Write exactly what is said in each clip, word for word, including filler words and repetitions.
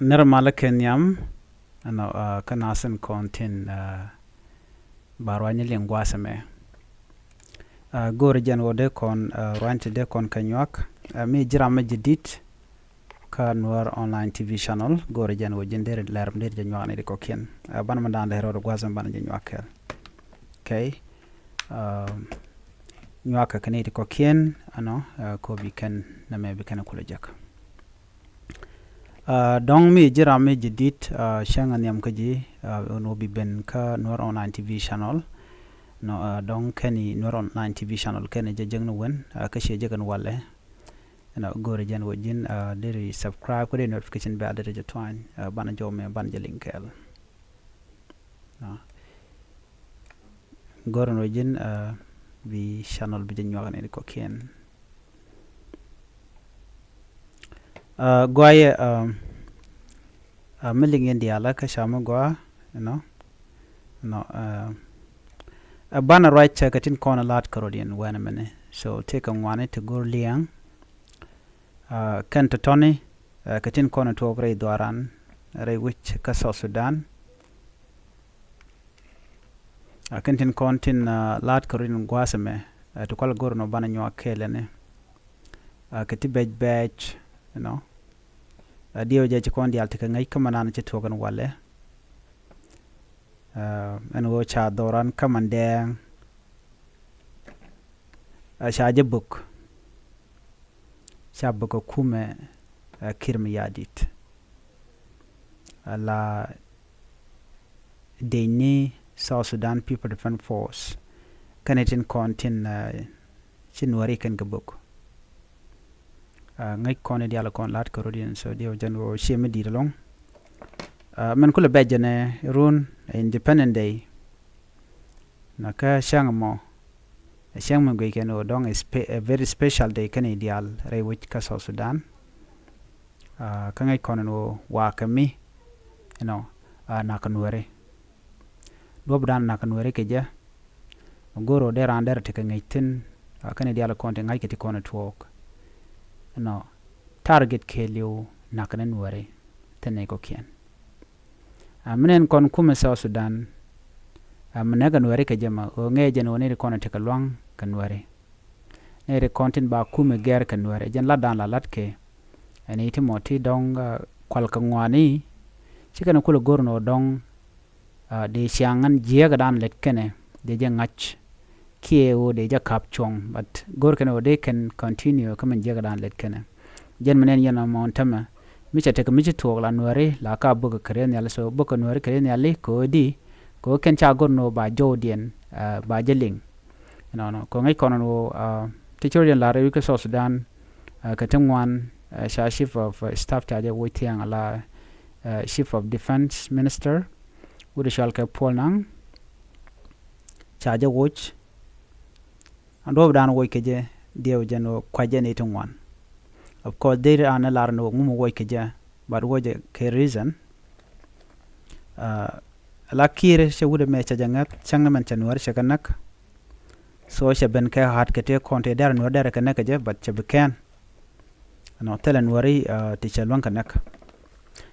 Nɛr malä kɛ nhiam, ɛnɔ, kä nasin kɔn tin ba ruany liŋ gua̱a̱th ɛmɛ. Go̱o̱rä jɛn ɣöö dee kɔn ruany ti dee kɔn kɛ nyuak. Mi ji̱ ram mi ji̱ di̱t kä Nuer Online T V channel, go̱o̱rä jɛn ɣöö ji̱n deri lɛr mi deri jɛ nyuak ni di kɔkiɛn. Banɛ mi da̱a̱n dee rɔɔd gua̱a̱th ɛmɛ banɛ jɛ nyuak kɛɛl. Okay. Nyuak kɛ kɛ ni di kɔkiɛn, ɛnɔ, ko bi kɛn nɛmɛ bi kɛn kulɛ jek. Dɔ̱ŋ mi ji̱ ram mi ji̱ di̱t, cäŋ a nhiam kä ji̱, ɛn ɣöö bi ben kä Nuer Online T V channel. Nɔ, dɔ̱ŋ kɛn i̱ Nuer Online T V channel kɛn i̱ jɛ jek ni wen, kä ciɛ jek ni walɛ. Ɛnɔ, go̱o̱rä jɛn ɣöö ji̱n deri subscribe kä dee notification bell deri jɛ tuany, banɛ jɔw mɛ banɛ jɛ liŋ kɛɛl. Go̱o̱rä ni ɣöö ji̱n bi channel bi jɛ nyuak ni di kɔkiɛn. Guayɛ, mi liŋ in diaal kä ca mi gua, you know, nɔ, ɛ banɛ ruac cɛ kɛ tin kɔn la̱t kärɔ̱diɛn wɛnɛ mɛnɛ. So tëëkɛ ŋuani ti go̱r liɛŋ. Kɛn tɔ̱tɔ̱ni kɛ tin kɔn tuɔɔk rɛy dhuaaran rɛy wi̱c kä South Sudan. Kɛn tin kɔn tin la̱t kärɔ̱diɛn gua̱a̱th ɛmɛ, ti kual go̱r nɔ banɛ nyuak kɛɛl ɛnɛ. Kɛ ti bɛc bɛc, you know. Diɛw jɛ ci kɔn diaal ti kɛ ŋäc kä man nan ci tuɔk ɛn walɛ. Ɛn ɣöö ca dhɔran kä man dɛɛŋ. Ca jɛ bök. Ca bök ɛ kumɛ, ɛ Kiir Mayardit. Ala dec ni South Sudan People Defense Force. Kɛnɛ tin kɔn tin ci Nuääri kɛn kɛ bök. Ŋäc kɔn i̱ diaal kɔn la̱t kärɔ̱diɛn, so diɛw jɛn ɣöö ciɛ mi di̱i̱t ɛlɔ̱ŋ. Mɛn kulɛ bɛc jɛn ɛ run ɛ Independent Day. Nɔ kä cäŋ mɔ, cäŋ mi guic kɛn ɣöö dɔ̱ŋ ɛ very special day kɛn i̱ diaal rɛy wi̱c kä South Sudan. Kä ŋäc kɔn ɛn ɣöö wakɛ mi, you know, nak kɛ Nuääri. Duɔ̱p dan nak kɛ Nuääri kɛ jɛ. Go̱r ɣöö dee raan derɛ ti kɛ ŋäc thi̱n, kɛn i̱ diaal kɔn ti ŋa̱ckɛ ti kɔn ɛ tuɔɔk. Nɔ, target kɛɛliw nak kɛ ni Nuääri thi̱n nɛy kɔ̱kiɛn. Mi nɛn kɔn kumɛ South Sudan, mi näk kɛ Nuääri kɛ jɛ ma ɣöö ŋäc jɛn ɣöö ni ti kɔn ti kɛ lua̱ŋ kɛ Nuääri. Ni ti kɔn tin ba kumɛ gɛr kɛ Nuääri jɛn lat dan la lat kɛ. Ɛn i̱ ti mɔ ti dɔ̱ŋ kual kɛ ŋuani. Ci kɛn kulɛ go̱r ni ɣöö dɔ̱ŋ dee ciaŋ ɛn jiääk dan lɛt kɛnɛ dee jɛ ŋa̱c. Kiɛ ɣöö dee jɛ ka̱p cuɔ̱ŋ, but go̱r kɛn ɣöö dee kɛn continue kä min jiäk dan lɛt kɛnɛ. Jɛn mi nɛn yɛn ɔmɔn tämɛ mi cɛ tekɛ mi ci thuɔɔk la Nuääri la ka bäkɛ kɛ riɛth nhiali, so bäkɛ Nuääri kɛ riɛth nhiali kɛ ɣöö di kɛ ɣöö kɛn ca go̱r ni ɣöö ba jɔwdiɛn ba jɛ liŋ. Nɔnɔ kɛ ŋäc kɔn ɣöö ti cor jɛn lar wi̱i̱ kä South Sudan kɛ ti ŋuan, ca Chief of Staff ca jɛ woc thiaŋ ala Chief of Defense Minister wut cɔal kɛ Paul Nang. Ca jɛ woc. An duɔ̱ɔ̱p dan woc kɛ jɛ diɛw jɛn ɣöö kuac jɛ ni ti ŋuan. Of course dee an lar ni ɣöö ŋum woc kɛ jɛ, but woc jɛ kɛ reason. La Kiir cɛ wut ɛmɛ cɛ jɛ ŋäth cäŋ ni mɛn cɛ Nuääri cɛ kɛ näk. So cɛ ben kɛ hat kɛ tëë kɔn tëë dɛr Nuääri dɛr kɛ näk kɛ jɛ, but cɛ bi kɛn. Nɔ thilɛ Nuääri ti cɛ luäŋ kɛ näk.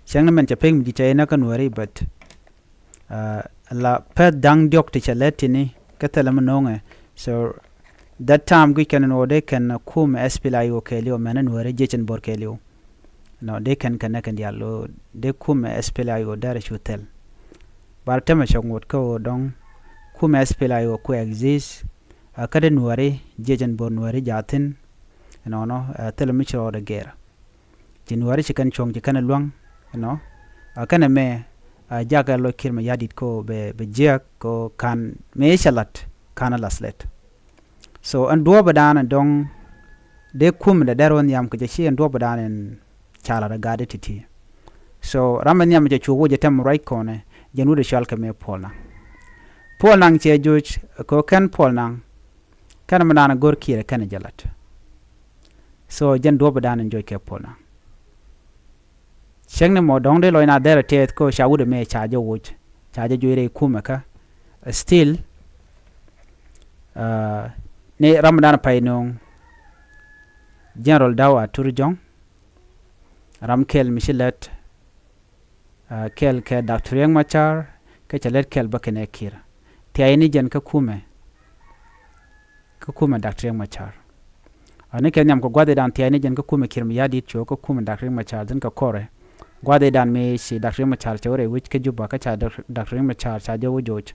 Cäŋ ni mɛn cɛ pek mi ji̱ cɛ jɛ näk kä Nuääri, but la pɛth da̱ŋ diɔ̱k ti cɛ lɛ tini kä thilɛ mi no̱o̱ŋɛ. So that time guic kɛn ni ɣöö dee kɛn kumɛ S P L A I O kɛɛliw mɛn ni Nuääri jiɛc ɛn bo̱r kɛɛliw. Nɔ dee kɛn kɛn nɛ kɛn diaal ɣöö dee kumɛ S P L A I O dɛr cu thil. Bar tɛmɛ cɛ ŋot kä ɣöö dɔ̱ŋ kumɛ S P L A I O ku exist. Kä dee Nuääri jiɛc ɛn bo̱r Nuääri jathin. Nɔnɔ thil mi ci rɔɔdɛ gɛr. Ci Nuääri ci kɛn cuɔ̱ŋ ci kɛn luäŋ. Nɔ kɛn ɛmɛ jakɛ lɔc Kiir Mayardit ko bɛ jiäk ko ka̱n mëë cɛ la̱t ka̱n la̱th lɛt. So ɛn duɔ̱ɔ̱pɛ daanɛ dɔ̱ŋ dee kumɛ dee dɛr wä nhiam kɛ jɛ ci ɛn duɔ̱ɔ̱pɛ daanɛ ɛn ca lat ɛ gat i̱ ti̱ti̱. So ram ɛ nhiam cɛ cu woc ɛ tɛm ruac kɔnɛ jɛn wut ɛ cɔal kɛ mëë Paul Nang. Paul Nang cɛ joc kɛ kɛn Paul Nang kɛn mi naan ɛ go̱r Kiir ɛ kɛn ɛ jɛ lat. So jɛn duɔ̱ɔ̱pɛ daanɛ ɛn joc kɛ Paul Nang. Cäŋ ni mɔ dɔ̱ŋ dee lɔc na dhɛr ɛ tɛth kä ca wut ɛmɛ ca jɛ woc ca jɛ joc rɛy kumɛ kä. Still ni ram dan pay no̱o̱ŋ General Daw Atur Jɔŋ. Ram kɛl mi ci lɛt Ɛ, kɛl kɛ Doctor Riek Machar, kä cɛ lät kɛl bä kɛnɛ Kiir. Thiayni jɛn kä kumɛ. Kä kumɛ Doctor Riek Machar. Ɛ, ni kɛ nhiam kɛ gua̱dhidan thiayni jɛn kä kumɛ Kiir Mayardit, cuɛ kä kumɛ Doctor Riek Machar, then kɛ kɔrɛ. Gua̱dhidan mi ci Doctor Riek Machar cɛ wä rɛy wec kä Juba, kä ca Doctor Riek Machar ca jɛ wä joc.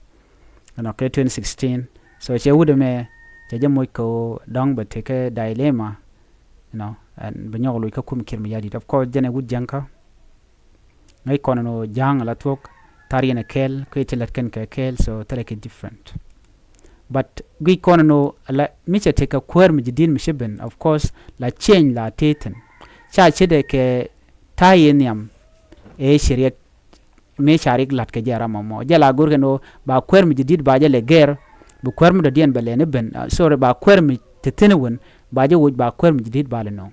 Ɛnɔ kɛ twenty sixteen. So cɛ wut ɛmɛ, cɛ jɛ moc kɛ ɣöö dɔ̱ŋ bɛ tekɛ dilemma, you know, ɛn bɛ nyɔk loc kä kumɛ Kiir Mayardit. Of course, jɛn ɛ wut Jiɛŋkä. Ŋäc kɔn ɛn ɣöö Ja̱a̱ŋ la thuɔ̱k, thar yɛn ɛ kɛɛl, kui̱ ti lät kɛn kɛ kɛɛl, so thilɛ kɛ different. But guic kɔn ɛn ɣöö la mi cɛ tekɛ kuäär mi ji̱ di̱t mi ci ben, of course, la change la tëë thi̱n. Ca ce̱tdɛ kɛ ta̱a̱ yɛ nhiam, ëë ci Riek, mëë ca Riek la̱t kɛ jɛ ram ɛmɔ. Jɛ la go̱r kɛn ɣöö ba kuäär mi ji̱ di̱t ba jɛ lɛ gɛr, bi kuäär mi dɔ̱diɛn bɛ lɛni ben, ah, sorry, ba kuäär mi te thi̱n wän, ba jɛ woc ba kuäär mi ji̱ di̱t ba lɛ nööŋ.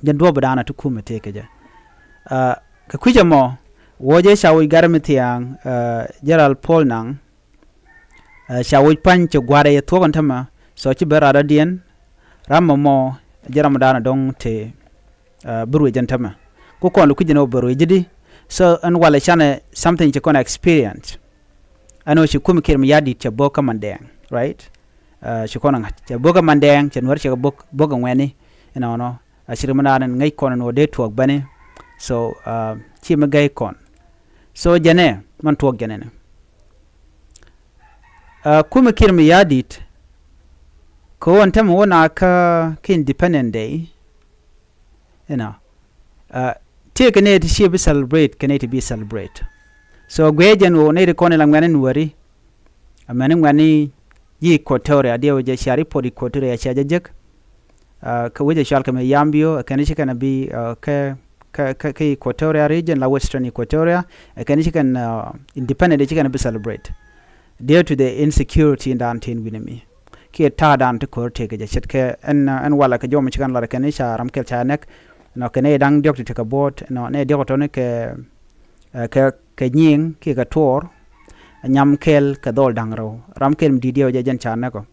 Jɛn duɔ̱ɔ̱p bi da̱a̱n a ti kumɛ tëë kɛ jɛ. Ah, kɛ kui̱c ɛmɔ, wuɔcɛ ca woc gat mi thia̱a̱ŋ, ah, General Paul Nang, ah, ca woc pa̱ny cɛ gua̱a̱r ɛ yɛ thuɔ̱k ɛn tämɛ, so ci ben rat dɔ̱diɛn, ram ɛmɔ, jɛ ram mi da̱a̱n a dɔ̱ŋ tëë, ah, bi ruëc ɛn tämɛ. Ku kɔn lu kui̱c ɛn ɣöö bɛ ruëc ji̱ di, so ɛn walɛ canɛ something ci kɔn experience. Ɛn ɣöö ci kumɛ Kiir Mayardit cɛ bo̱k kä Mandɛɛŋ, right? Ah, ci kɔn ɛ ŋa̱c. Cɛ bo̱k kä Mandɛɛŋ, cɛ Nuäär cɛ kɛ bo̱k, bo̱k ɛ ŋuɛ̈ni, you know, you know. A ci ri mi naan ɛn ŋäc kɔn ɛn ɣöö dee tuɔɔk bɛni. So, ah, ci mi gäi kɔn. So, jɛnɛ, man tuɔɔk jɛnɛ ni. Ah, kumɛ Kiir Mayardit, kɛ ɣöö ɛn tämɛ wä na kä, kä Independent Day, you know, ah, tëëkɛ nɛy ti ciɛ bi celebrate, kɛ nɛy ti bi celebrate. So guiɛ jɛn ɣöö nɛy ti kɔn in la ŋuɛ̈ni Nuääri, amäni ŋuɛ̈ni ji̱ Equatoria, diɛw jɛ cia report Equatoria cia jɛ jek. Ah, kä wecɛ cual kɛ mɛ Yambio, ɛ kɛn ci kɛn a bi, ah, kä, kä, kä, kä Equatoria region, la Western Equatoria, ɛ kɛn ci kɛn, ah, Independent Day ci kɛn a bi celebrate. Due to the insecurity in dan tin wi̱ni mi. Kiɛ ta̱a̱ dan ti ko̱r tëëkɛ jɛ ce̱tkɛ ɛn, ɛn walɛ kɛ jɔw mi ci kɛn lat kɛn ca ram kɛl ca nɛk. Nɔ kɛ nɛy da̱ŋ diɔ̱k ti tekɛ buɔ̱ɔ̱t, nɔ nɛy diɔ̱k tɔ̱ni kɛ, eh, kɛ, kɛ nyiŋ kiɛ kɛ tuɔɔr. Nyam kɛl kɛ dhɔl da̱ŋ rɛw. Ram kɛl mi di̱i̱t diɛw jɛ jɛn ca nɛk ɔ.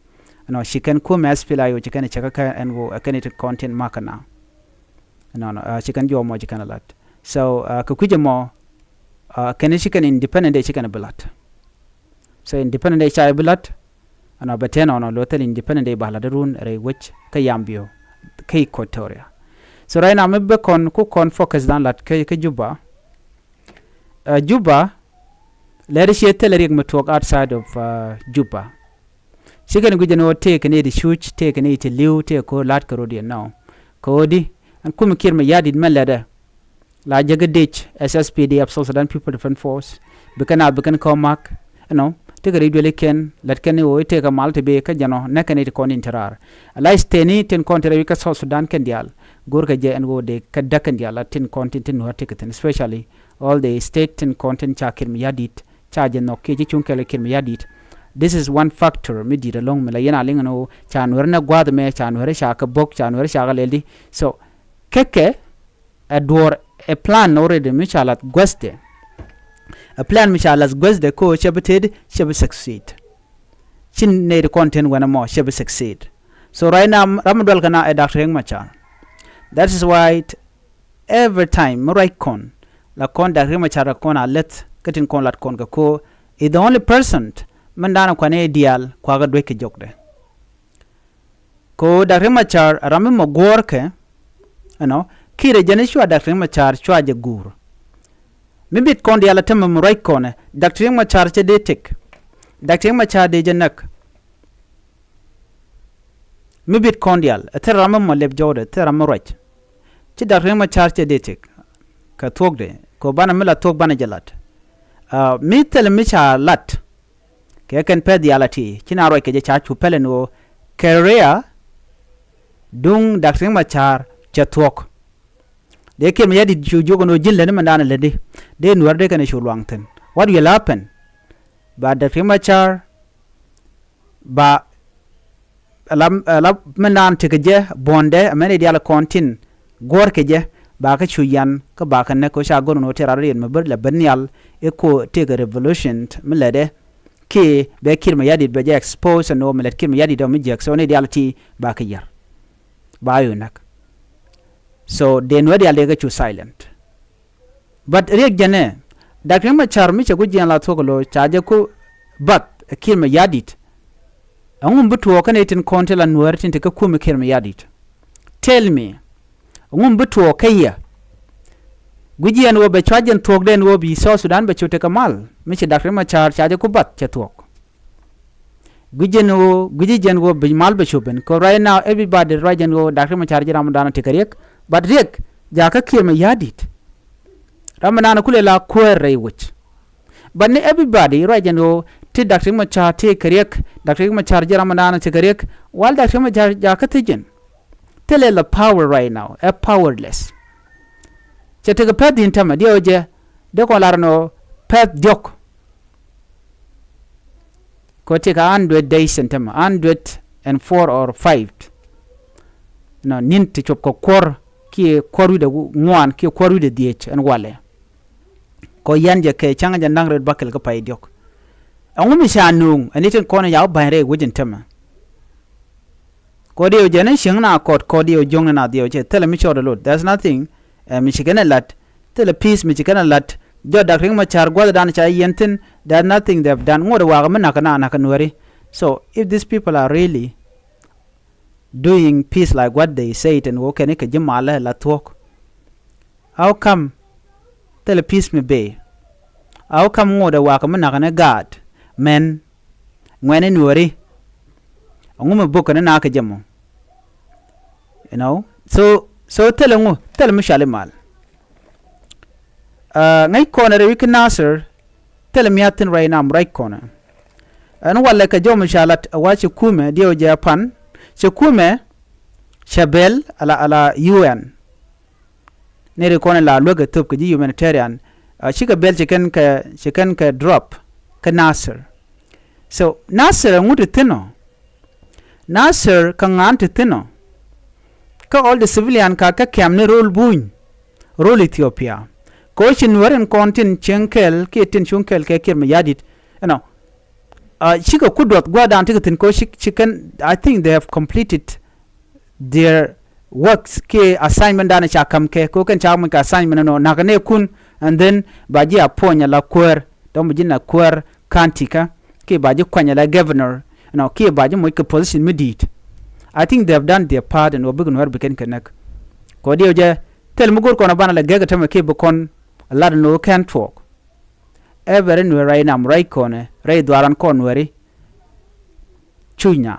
Nɔ ci kɛn kumɛ S P L A I O ci kɛn cɛ kä kɛ ɛn ɣöö ɛ kɛn ti kɔn tin mak kɛ na. Nɔ, nɔ, eh, ci kɛn jɔw mɔ ci kɛn lat. So, eh, kɛ kui̱c ɛmɔ, eh, kɛn ci kɛn Independent Day ci kɛn bi lat. So Independent Day ca bi lat, ɛnɔ bɛ tɛn ɔnɔ lo thil Independent Day ba lat run rɛy wec kä Yambio, kä Equatoria. So right now mi bɛ kɔn ku kɔn focus dan lat kä, kä Juba. Uh, Juba, lɛri ciɛ thil riɛk mi tuɔɔk outside of, uh, Juba. Ci kɛn guic ɛn ɣöö tëëkɛ ni ti cuc, tëëkɛ ni ti li̱w, tëëkɛ ko̱r la̱t kɛ rot yɛn nɔ. Kɛ ɣöö di, ɛn kumɛ Kiir Mayardit mɛ lɛtdɛ. La jäkä dec S S P D F, South Sudan People Defense Force, bi kɛn a bi kɛn kɔ mak, you know, tekɛ ri duëli kɛn, lät kɛn i̱ ɣöö i̱ tekɛ mal ti bi kä jɛn ɔ, nɛ kɛn i̱ ti kɔn in ti raar. Ala i̱ teni tin kɔn ti rɛy kä South Sudan kɛn diaal, go̱rkɛ jɛ ɛn ɣöö dee kä däk kɛn diaal la tin kɔn tin tin nuäär tekɛ thi̱n, especially all the state tin kɔn tin ca Kiir Mayardit, ca jɛ nhɔk kiɛ ci cuŋ kɛl Kiir Mayardit. This is one factor mi di̱i̱t ɛlɔ̱ŋ mi la yɛn a liŋ ɛn ɣöö ca nuäär nɛ gua̱a̱th ɛmɛ, ca nuäär ca kɛ bo̱k, ca nuäär ca kɛ lɛl di. So, kekɛ, ɛ duɔ̱ɔ̱r ɛ plan already mi ca lath guäthdɛ. Ɛ plan mi ca lath guäthdɛ ko cɛ bi tet, cɛ bi succeed. Ci nɛy ti kɔn tin wɛn ɛmɔ cɛ bi succeed. So right now, ram mi dual kɛ na ɛ Doctor Riek Machar. That is why t-, every time mi ruac kɔn, la kɔn Doctor Riek Machar kɛ kɔn a leth, kä tin kɔn lat kɔn kɛ ko, is the only person min dan kuan i̱ diaal kuakä duec kɛ jɔkdɛ. Ko Doctor Riek Machar ram mi mɔ guɔ̱ɔ̱rkɛ, you know, Kiir ɛ jɛn i̱ cua Doctor Riek Machar cua jɛ guur. Mi bit kɔn diaal ɛ tämɛ mi ruac kɔnɛ, Doctor Riek Machar cɛ dee tëk. Doctor Riek Machar dee jɛ näk. Mi bit kɔn diaal, ɛ thil ram mi mɔ lɛp jɔwdɛ, thil ram mi ruac. Ci Doctor Riek Machar cɛ dee tëk. Kɛ thuɔ̱kdɛ, ko banɛ mi la thuɔ̱k banɛ jɛ lat. Ah, mi thilɛ mi ca lat. Kɛ kɛn pɛth diaal a ti ci na ruac kɛ jɛ ca cu pɛlɛ ni ɣöö kɛ ria duŋ Doctor Riek Machar cɛ thuɔ̱k. Dee Kiir Mayardit cu jiök ɛn ɣöö ji̱n lätni mɛn da̱a̱n lätdi dee nuäär dee kɛn cu luaŋ thi̱n. What will happen? Ba Doctor Riek Machar ba ala, ala mɛn naan tekɛ jɛ buɔ̱ndɛ amɛn i̱ diaal kɔn tin guɔ̱ɔ̱rkɛ jɛ, ba kä cu yan kä ba kä näk kä ca go̱r ni ɣöö tëë rat rɔ̱diɛn mi bä lɛ ben nhial i̱ ko tëëkɛ revolution mi lätdɛ kiɛ bɛ Kiir Mayardit bɛ jɛ expose ɛn ɣöö mi lät Kiir Mayardit ɔ mi jiäk, so ni diaal ti ba kä yär ba yu näk. So dee nuäär diaal dee kä cu silent. But riɛk jɛnɛ, Doctor Riek Machar mi cɛ ku jiɛn la thuɔ̱k lo̱c ca jɛ ku bath ɛ Kiir Mayardit. Ɛŋu mi bi tuɔɔk kä nɛy tin kɔn ti la Nuääri tin te kä kumɛ Kiir Mayardit? Tell me. Ɛŋu mi bi tuɔɔk kä yɛ? Guic yɛn ɣöö bɛ cua jɛn thuɔ̱kdɛn ɣöö bi South Sudan bɛ cu tekɛ mal mi ci Doctor Riek Machar ca jɛ ku bath cɛ thuɔ̱k. Guic jɛn ɣöö, guic jɛn ɣöö bi mal bɛ cu ben. Kɛ right now everybody ruac jɛn ɣöö Doctor Riek Machar ji̱ ramdan tekɛ Riek. But Riek jakä Kiir Mayardit. Ramdan kulɛ la kuäär rɛy wec. But ni everybody ruac jɛn ɣöö ti Doctor Riek Machar tekɛ Riek, Doctor Riek Machar ji̱ ramdan tekɛ Riek. Wal Doctor Riek Machar jakä thi̱ji̱n. Thilɛ la power right now, ɛ powerless. Cɛ tekɛ pɛth di̱n tämɛ diɛw jɛ, dee kɔn lar nɔ pɛth diɔ̱k. Kɔ tekɛ hundred days ɛn tämɛ, hundred and four or five. Nɔ ni̱n ti cop kɛ kuɔr kiɛ kuɔr wi̱cdɛ ŋuan kiɛ kuɔr wi̱cdɛ dhiec ɛn walɛ. Kɔ yɛn jɛ kɛ ca̱ŋ jɛ naŋ ret bakɛl kä pay diɔ̱k. Ɛŋu mi ca nuŋ ɛn itin kɔn ya wä ba̱ny rɛy wec ɛn tämɛ. Kɔ diɛw jɛ ni cieŋ na kɔt kɔ diɛw jo̱ŋ ni na diɛw cɛ thilɛ mi cɔɔt lot. There's nothing. Ɛ mi ci kɛn ɛ lat. Thilɛ peace mi ci kɛn ɛ lat. Jɔt Doctor Riek Machar gua̱thdan ca yɛn thi̱n. There's nothing they've done. Ŋot ɛ wakä mi nakä na nakä Nuääri. So if these people are really doing peace like what they say, ɛn ɣöö kɛn kɛ ji̱ malä la thuɔ̱k. How come thilɛ peace mi bëë? How come ŋot ɛ wakä mi nakä ni gaat mɛn ŋuɛ̈ni Nuääri? Ɛŋu mi bok kɛn ni nakä jɛ mɔ? You know? So, so thilɛ ŋu, thilɛ mi cɔal i̱ mal. Ŋäc kɔn rɛy wi̱c kä Nasir, thilɛ mi a thi̱n right now, ruac kɔn. Ɛn walɛ kɛ jɔw mi ca lat ɛ wa cɛ kumɛ diɛw jɛ pan, cɛ kumɛ, cɛ bɛl ala, ala U N. Ni ri kɔn la luäk ɛ thop kɛ ji̱ humanitarian. Cikɛ bɛl ci kɛn kɛ, ci kɛn kɛ drop kä Nasir. So Nasir ɛŋu ti thi̱n ɔ? Nasir kä ŋa̱a̱n ti thi̱n ɔ? Kä all the civilian ka kä kɛm ni rol buny, rol Ethiopia. Kɛ ɣöö ci Nuäär in kɔn tin cieŋ kɛl kiɛ tin cuŋ kɛl kɛ Kiir Mayardit. Ɛnɔ, cikɛ ku duɔth gua̱a̱dan ti kɛ thi̱n kɛ ɣöö ci, ci kɛn, I think they have completed their works kiɛ assignment dan ca ka̱m kɛ, kɛ ɣöö kɛn ca muc kɛ assignment ɛnɔ nakä nɛɛkun, and then ba ji̱ a puɔ̱ny ala kuäär, dɔ̱ŋ ba ji̱ na kuäär county kä, kiɛ ba ji̱ kuany ala governor, you know, kiɛ ba ji̱ muc kɛ position mi di̱i̱t. I think they have done their part ɛn ɣöö bikɛ Nuäär bikɛn kɛ näk. Kɛ ɣöö diɛw jɛ thil mi go̱o̱r kɔn a banɛ lɛ gɛk ɛ tämɛ kiɛ bi kɔn lat ɛn ɣöö kɛn tuɔɔk. Every Nuäär rɛy nam rɛy kɔnɛ, rɛy dhuaaran kɔn Nuääri. Cuc na.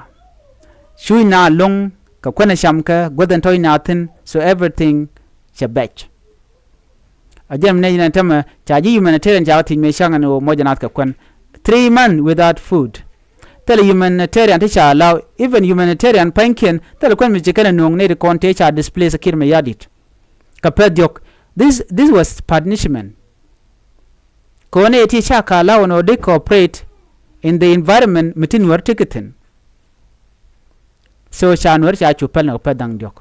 Cuc na lo̱ŋ kɛ kuɛn ɛ cam kɛ guäth ɛn tɔ̱c na thi̱n, so everything cɛ bɛc. A jɛn mi nɛy nɛn tämɛ ca ji̱ humanitarian ca kɛ thiec mëë ca̱ŋ ɛn ɣöö moc ɛ nath kɛ kuɛn. Three months without food. Thilɛ humanitarian ti ca allow, even humanitarian pa̱nykiɛn thilɛ kuɛn mi ci kɛn ɛ nööŋ nɛy ti kɔn tëë ca displace Kiir Mayardit. Kɛ pɛth diɔ̱k. This, this was punishment. Kɛ ɣöö nɛy ti ca kɛ allow ɛn ɣöö dee cooperate in the environment mi ti Nuäär ti kɛ thi̱n. So ca Nuäär ca cu pɛl ni kɛ pɛth da̱ŋ diɔ̱k.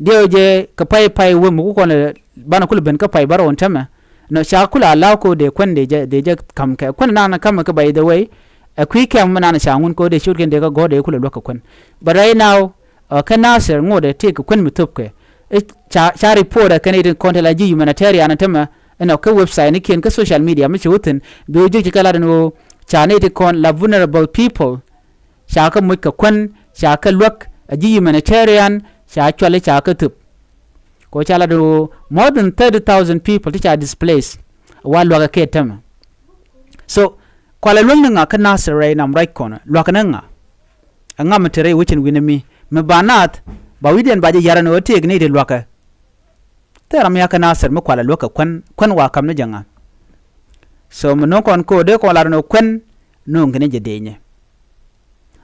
Diɛw jɛ kɛ pay pay wee mi ku kɔn ɛ banɛ kulɛ ben kä pay bä rɔɔn tämɛ. Nɔ ca kulɛ allow kɛ ɣöö dee kuɛn dee jɛ, dee jɛ ka̱m kɛ kuɛn naan ka̱m kɛ, by the way. Ɛ kui̱ kɛm mi naan ca ŋun kɛ ɣöö dee ciötkiɛn dee kɛ gɔ̱r dee kulɛ luäk kɛ kuɛn. But right now, ɛ kä Nasir ŋotdɛ tëëkɛ kuän mi thöpkɛ. Ca, ca report ɛ kɛn i̱ tin kɔn ti la ji̱ humanitarian tämɛ ɛnɔ kä website nikiɛn kä social media mi ci wä thi̱n, bi wä jiök ci kɛ lat ɛn ɣöö ca nɛy ti kɔn la vulnerable people. Ca kä moc kɛ kuän, ca kä luäk, a ji̱ humanitarian ca cuali ca kä thöp. Kɛ ɣöö ca lat ɛn ɣöö more than thirty thousand people ti ca displace. Wa luäk ɛ kɛ tämɛ. So kualɛ luäk ni ŋa kä Nasir rɛy nam ruac kɔn, luäk ni ŋa? Ɛŋa mi te rɛy wecin wi̱nɛ mi mi ba naath ba wi̱cdiɛn ba jɛ ya̱r ɛn ɣöö tëëk ni ti luäkɛ? Thil ram yakä Nasir mi kualɛ luäk kɛ kuän, kuän wa ka̱m ni jɛ ŋa? So mi no̱o̱ŋ kɔn ko̱o̱dɛ kɔn lar ɛn ɣöö kuän no̱o̱ŋ kɛn jɛ dëënyɛ.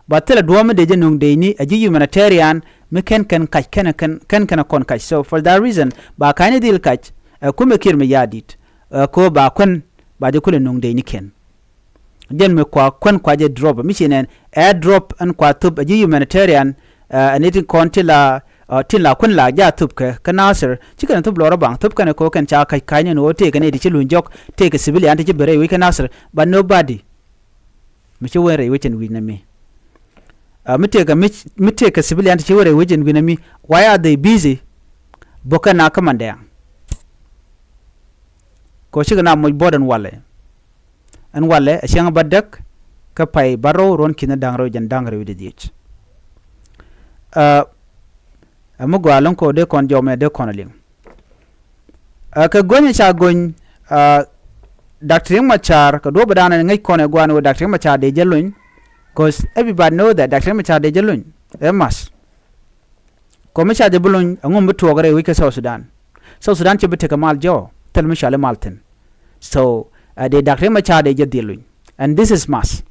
Ba thilɛ duɔ̱ɔ̱p mi dee jɛ no̱o̱ŋ dëënyni ɛ ji̱ humanitarian mi kɛn kɛn kac kɛn kɛn kɛn kɛn kɔn kac. So for that reason ba ka̱nyni dhil kac ɛ kumɛ Kiir Mayardit. Ɛ ko̱o̱ ba kuän ba jɛ kulɛ no̱o̱ŋ dëënyni kɛn. Jɛn mi kua kuän kua jɛ drop mi ci nɛn ɛ drop ɛn kua thop ɛ ji̱ humanitarian. Ɛ ni tin kɔn ti la, ɛ tin la kuän la ja thop kɛ kä Nasir ci kɛn thop lɔrɔ baŋ thop kɛn ko kɛn ca kac kac ni ni wä tëëkɛ ni ti ci luny jɔk tëëkɛ civilian ti ci bɛ rɛy wec kä Nasir. But nobody mi ci wen rɛy wec ɛn wi̱c ni mi. Ɛ mi tëëkɛ mi, mi tëëkɛ civilian ti ci wen rɛy wec ɛn wi̱c ni mi. Why are they busy? Bokɛ na kä mandɛɛŋ. Kɔ cikɛ na moc buɔt ɛn walɛ. Ɛn walɛ ɛ cäŋ bädäk kä pay bärɔw ruɔ̱n ki̱n da̱ŋ rɛw jɛn da̱ŋ rɛw wi̱cdɛ dhieec. Ɛ, ɛ mi gɔaa lo̱ŋ kɔ dee kɔn jɔmɛ dee kɔn liŋ. Ɛ, kɛ go̱nyɛ ca go̱ny, ɛ, Doctor Riek Machar kɛ duɔ̱ɔ̱p ɛ da̱a̱n ɛn ŋäc kɔn ɛ gua̱a̱n wee Doctor Riek Machar dee jɛ luny. 'Cause everybody know that Doctor Riek Machar dee jɛ luny. Ɛ math. Kɔ mi ca jɛ bi luny ɛŋu mi bi tuɔɔk rɛy wec kä South Sudan. South Sudan ci bi tekɛ mal jɔɔ thil mi cɔali mal thi̱n. So, ɛ, dee Doctor Riek Machar dee jɛ dhil luny. And this is must.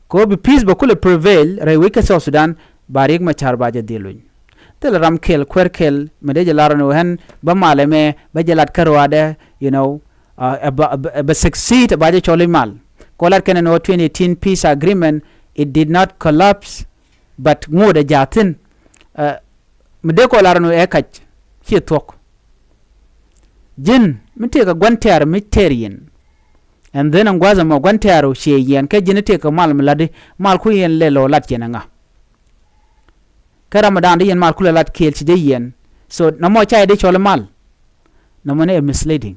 Kɔ bi peace bɛ kulɛ prevail rɛy wec kä South Sudan, ba Riek Machar ba jɛ dhil luny. Thilɛ ram kɛl kuäär kɛl mi dee jɛ lar ni wä ɣän bä mal ɛmɛ bä jɛ lat kä ruaadɛ, you know, ɛ bä, ɛ bä, ɛ bä succeed ɛ ba jɛ cɔl i̱ mal. Kɔ lat kɛn ɛn ɣöö twenty eighteen peace agreement, it did not collapse, but ŋot ɛ jaathin. Ɛ, mi dee kɔ lar ni wä ɛ kac ciɛ thuɔ̱k. Ji̱n mi tëëkɛ gua̱n tɛ̈r mi tɛr yɛn. And then ɛn gua̱a̱th ɛmɔ gua̱n tɛ̈r ɔ ciɛ yɛn kɛ ji̱n tëëkɛ mal mi la̱tdi, mal ku yɛn lɛ lɔ lat yɛn ɛ ŋa? Kä ram mi da̱a̱n di yɛn mal kulɛ lat kɛɛl ci jɛ yɛn. So nɔmɔ ca yɛ di cɔl i̱ mal. Nɔmɔni ɛ misleading.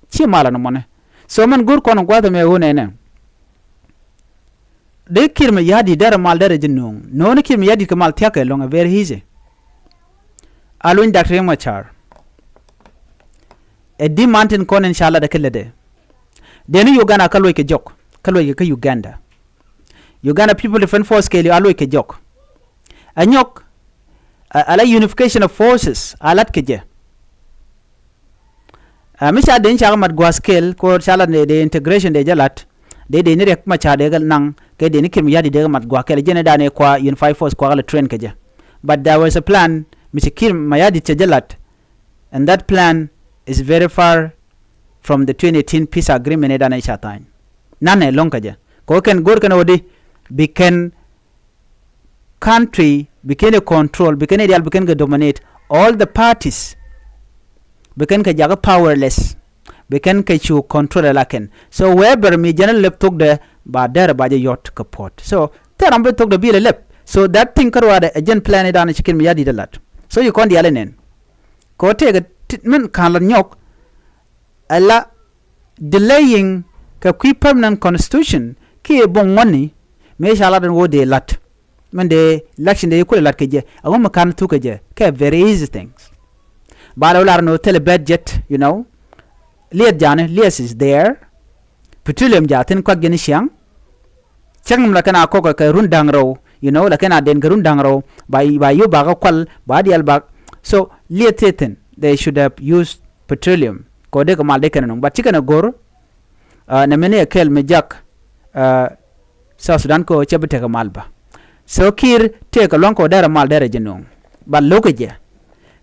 Ci mal ɛ nɔmɔni. So mɛn go̱r kɔn gua̱th ɛmɛ ɣöö nɛnɛ. Dee Kiir Mayardit derɛ mal derɛ ji̱ nööŋ. Nööŋni Kiir Mayardit kɛ mal thia̱kɛ ɛlɔ̱ŋ ɛ very easy. A luny Doctor Riek Machar. Ɛ di man tin kɔn in ca lat ɛ kä lätdɛ. Dee ni Uganda kä luɔc kɛ jɔk. Kä luɔc kɛ kä Uganda. Uganda People Defense Force kɛɛliw a luɔc kɛ jɔk. Ɛ nyɔk, ɛ, ala unification of forces a lat kɛ jɛ. Ɛ, mi ca dee ni cakɛ mat gua̱a̱th kɛɛl, kɛ ɣöö ca lat ni dee integration dee jɛ lat, dee dee ni Riek Machar dee kɛ naŋ, kɛ dee ni Kiir Mayardit dee kɛ mat gua̱a̱th kɛɛl, jɛn ɛ da̱a̱n ɛ kua unified force kua kɛ la train kɛ jɛ. But there was a plan, mi ci Kiir Mayardit cɛ jɛ lat, and that plan is very far from the twenty eighteen peace agreement ɛ da̱a̱n ɛ ca tha̱a̱ny. Nanɛ lo̱ŋ kɛ jɛ. Kɛ ɣöö kɛn go̱r kɛn ɣöö di, bi kɛn country bi kɛn ɛ control, bi kɛn ɛ diaal bi kɛn kɛ dominate all the parties. Bi kɛn kɛ jakä powerless. Bi kɛn kɛ cu control ɛ la kɛn. So wherever mi jɛn ɛ lɛp thokdɛ ba derɛ ba jɛ yɔt kɛ puɔ̱t. So thil ram bi thokdɛ bi lɛ lɛp. So that thing kä ruaadɛ ɛ jɛn plan i̱ da̱a̱n ci Kiir Mayardit ɛ lat. So ci kɔn diaal ɛ nɛn. Kɛ ɣöö tëëkɛ ti-, min ka̱n lat nyɔk ɛ la delaying kɛ kui̱ permanent constitution kiɛ buɔ̱ŋ ŋuɔ̱tni mëë ca lat ɛn ɣöö dee la̱t. Min dee election dee kulɛ la̱t kɛ jɛ, a ɣöö mi ka̱n thuk kɛ jɛ kɛ very easy things. Ba lɛ wä lar ɛn ɣöö thilɛ budget, you know. Lieth ja̱a̱ni, lieth is there. Petroleum ja̱a̱ thi̱n kuak jɛ ni ciaŋ. Cäŋ mi la kɛn a kɔk kɛ run da̱ŋ rɛw, you know, la kɛn a den kɛ run da̱ŋ rɛw, ba, ba yop ba kä kual, ba diaal ba. So lieth thi̱n, they should have used petroleum. Kɛ ɣöö dee kɛ mal dee kɛn a nuŋ. But ci kɛn a go̱r, ɛ, nɛ mini ɛ kɛl mi jak, ɛ, South Sudan kɛ ɣöö cɛ bi tekɛ mal bä. So Kiir tëëkɛ lua̱ŋ kɛ ɣöö derɛ mal derɛ ji̱ nuŋ. But lo̱kɛ jɛ.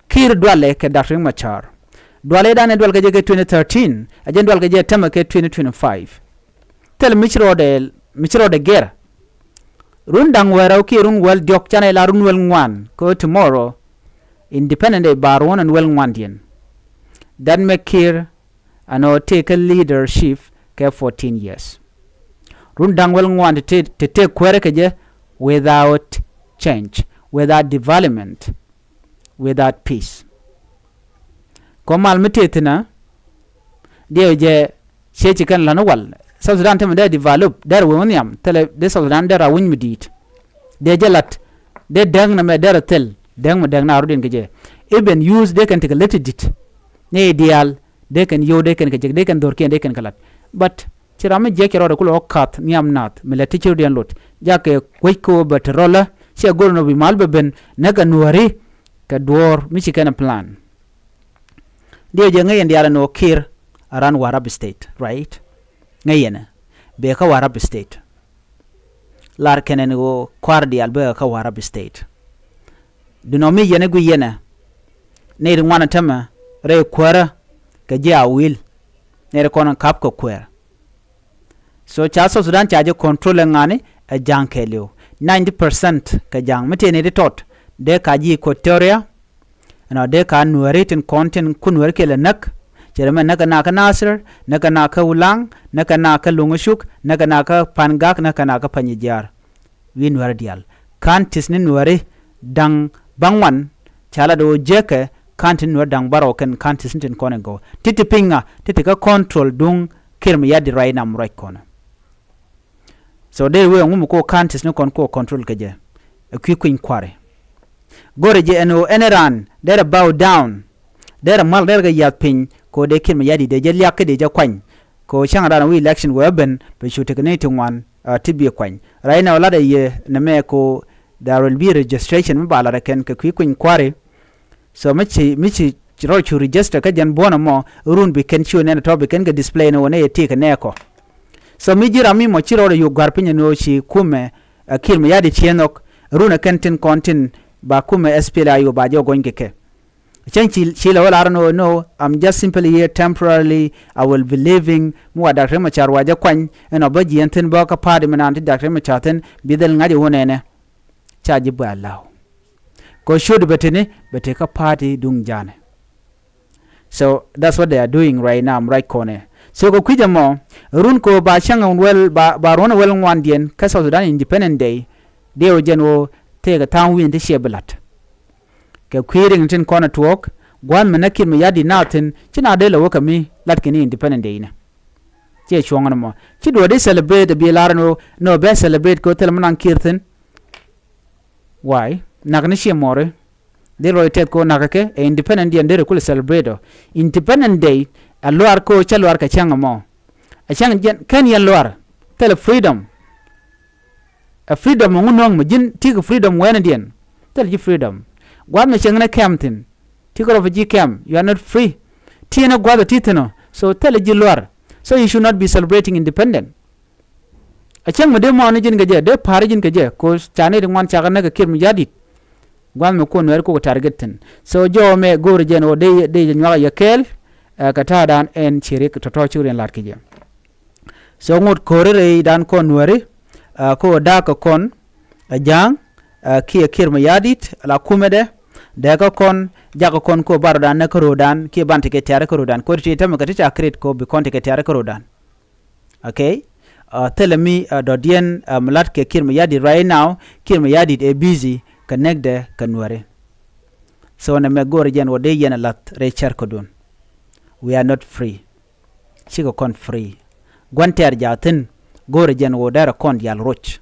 Kiir dualɛ kɛ Doctor Riek Machar. Dualɛ i̱ da̱a̱n ɛ dual kɛ jɛ kɛ twenty thirteen, ɛ jɛn dual kɛ jɛ tämɛ kɛ twenty twenty-five. Thil mi ci rɔɔdɛ, mi ci rɔɔdɛ gɛr. Run da̱ŋ wäl rɛw kiɛ run wäl diɔ̱k canɛ la run wäl ŋuan kɛ ɣöö tomorrow Independence Day ba ruɔ̱n ɛn wäl ŋuandiɛn. That make Kiir ɛn ɣöö tëëkɛ leadership kɛ fourteen years. Run da̱ŋ wäl ŋuan ti tëë, ti tëë kuäärä kɛ jɛ without change, without development, without peace. Kɔ mal mi tëë thi̱n ɛ, diɛw jɛ ciɛ ci kɛn la̱t ni wal. South Sudan tɛmɛ dee develop, dee rɛ wee wä nhiam, thilɛ dee South Sudan dee rɛ winy mi di̱i̱t. Dee jɛ la̱t, dee däk nɛmɛ dee rɛ thil, däk mi däk na rɔ̱diɛn kɛ jɛ. Even youth dee kɛn tekɛ lät ti di̱t. Ni diaal, dee kɛn yio̱w, dee kɛn kɛ jek, dee kɛn dho̱rkiɛn, dee kɛn kɛ la̱t. But ci ram mi jiɛk cɛ rɔɔdɛ kulɛ wä ka̱th nhiam nath mi lɛ ti ci rɔ̱diɛn lot. Jakɛ kuec kɛ ɣöö bɛ te rɔlä, ciɛ go̱r nɔ bi mal bɛ ben, näkɛ nuääri kɛ duɔ̱ɔ̱r mi ci kɛn ɛ plan. Diɛw jɛ ŋäc yɛn diaal ɛn ɣöö Kiir a run Warrap State, right? Ŋäc yɛn ɛ, bëë kä Warrap State. Lar kɛn ɛn ɣöö kua̱r diaal bëë kä Warrap State. Dunɔ mi yɛn ɛ guic yɛn ɛ, nɛy ti ŋuan ɛ tämɛ rɛy kuäärä kɛ ji̱ a wi̱i̱l, nɛy ti kɔn ɛ ka̱p kɛ kuäär. So ca South Sudan ca ji̱ control ɛ ŋa̱ni ɛ ja̱a̱ŋ kɛɛliw. Ninety percent kɛ ja̱a̱ŋ mi tëë ni ti tɔt dee ka ji̱ Equatoria. Ɛnɔ dee ka nuääri tin kɔn tin ku nuääri kɛɛl ɛ näk. Cɛ rɛ mɛ näk ɛ na kä Nasir, näk ɛ na kä Ulaŋ, näk ɛ na kä Luŋ Cuk, näk ɛ na kä Pangak, näk ɛ na kä Panyijiar. Wi̱i̱ nuääri diaal. Ka̱n ti̱th ni nuääri da̱ŋ bäŋuan ca lat ɣöö jiäkɛ counties ni wä da̱ŋ bärɔw kɛn counties ni tin kɔn in gɔw. Ti ti piny ŋa ti ti kä control duŋ Kiir Mayardit right now mi ruac kɔn. So dee wee ŋum ko counties ni kɔn ko control kɛ jɛ. Ɛ kui̱ kuiny kua̱ri. Go̱rɛ jɛ ɛn ɣöö ɛn raan derɛ bow down. Derɛ mal derɛ kɛ yath piny ko dee Kiir Mayardit dee jɛ liak kä dee jɛ kuany. Ko cäŋ raan wi̱i̱ election wee ben bɛ cu tekɛ ni ti ŋuan, ah, ti bi kuany. Right now latdɛ yɛ nɛ mɛ ko there will be registration mi ba latdɛ kɛn kɛ kui̱ kuiny kua̱ri. So mi ci, mi ci rɔ cu register kä jɛn buɔ̱n ɛmɔ run bi kɛn ci wä nɛn tɔ bi kɛn kɛ display ni wä nɛ yɛ ti kɛ nɛ kɔ. So mi ji̱ ram mi mɔ ci rɔ yuk gua̱r piny ni wä ci kumɛ, ah, Kiir Mayardit ciɛ nhɔk run ɛ kɛn tin kɔn tin ba kumɛ S P L A U ba jɛ gɔny kɛ kɛ. Cäŋ ci, ci lɛ wä lar ni wä no, I'm just simply here temporarily, I will be leaving. Mi wa Doctor Machar wa jɛ kuany ɛn ɔ bä jiɛn thin bä kä party mi naan ti Doctor Machar thin bi dhil ŋa̱c ɛ wä nɛnɛ. Ca ji̱ bä allow. Kɛ shot bɛ tini bɛ ti kä party duŋ janɛ. So that's what they are doing right now, right kɔnɛ. So kɛ kui̱c ɛmɔ run ko ba cäŋ wel ba, ba ruɔ̱n wel ŋuandiɛn kä South Sudan Independent Day. Diɛw jɛn wo tëëkɛ tha̱a̱ŋ wi̱n ti ciɛ bi la̱t. Kɛ kui̱ riŋ tin kɔn ɛ tuɔɔk gua̱a̱th mi näk Kiir Mayardit naath thi̱n ci na dee lɛ wä kɛ mi la̱t kɛ ni Independent Day inɛ. Ciɛ cuɔ̱ŋ ɛn ɛmɔ ci duɔ̱ɔ̱r di celebrate ɛ bi lar ɛn ɣöö nɔ bɛ celebrate kɛ ɣöö thilɛ mi naŋ Kiir thi̱n. Why? Nak ni ciɛ mɔri. Dee luɔc tɛth kɛ ɣöö nak kɛ ɛ Independent Day ɛn dee rɛ kulɛ celebrate ɔ. Independent Day ɛ luaar kɛ ɣöö cä luaar kɛ cäŋ ɛmɔ. Ɛ cäŋ jɛn kɛn yɛn luaar thilɛ freedom. Ɛ freedom ŋu nööŋ mi ji̱n ti̱i̱ kɛ freedom wɛɛnädiɛn. Thilɛ ji̱ freedom. Gua̱a̱th mi cieŋ ni kɛm thi̱n. Ti̱i̱ kɛ refugee camp, you are not free. Ti̱i̱ ni gua̱a̱th ɛ ti̱i̱ thi̱n ɔ. So thilɛ ji̱ luaar. So you should not be celebrating independent. A cäŋ mi dee mɔɔni ji̱n kɛ jɛ, dee pa̱a̱ri ji̱n kɛ jɛ, 'cause ca ni ti ŋuan cakɛ näk kɛ Kiir Mayardit. Gua̱a̱th mi kun Nuɛɛri kukɛ target thi̱n. So jɔw mɛ go̱o̱ri jɛn ɣöö dee, dee jɛ nyuak a yɛ kɛɛl, ɛ, kɛ ta̱a̱dan ɛn ci rik tɔ̱tɔ̱ ci riɛn la̱t kɛ jɛ. So ŋot ko̱ri rɛydan kɔn Nuɛri, ɛ, kä ɣöö da̱a̱k kɛ kɔn ɛ Ja̱a̱ŋ, ɛ, kiɛ Kiir Mayardit la kumɛdɛ. Dee kä kɔn jakä kɔn kä ɣöö ban rɔ̱dan näk kä ro̱o̱dan kiɛ ban tekɛ tiaarä kä ro̱o̱dan. Ko̱ri ti tämɛ kɛ ti ca create kɛ ɣöö bi kɔn tekɛ tiaarä kä ro̱o̱dan. Okay? Ɛ, thilɛ mi, ɛ, dɔ̱diɛn, ɛ, mi la̱t kɛ Kiir Mayardit right now, Kiir Mayardit ɛ busy kɛ näkdɛ kɛ Nuɛri. So nɛmɛ go̱o̱rɛ jɛn ɣöö dee yɛn ɛ la̱th rɛy cär kädun. We are not free. Cikɛ kɔn free. Gua̱n tɛɛr jaathin go̱o̱rɛ jɛn ɣöö derɛ kɔn diaal roc.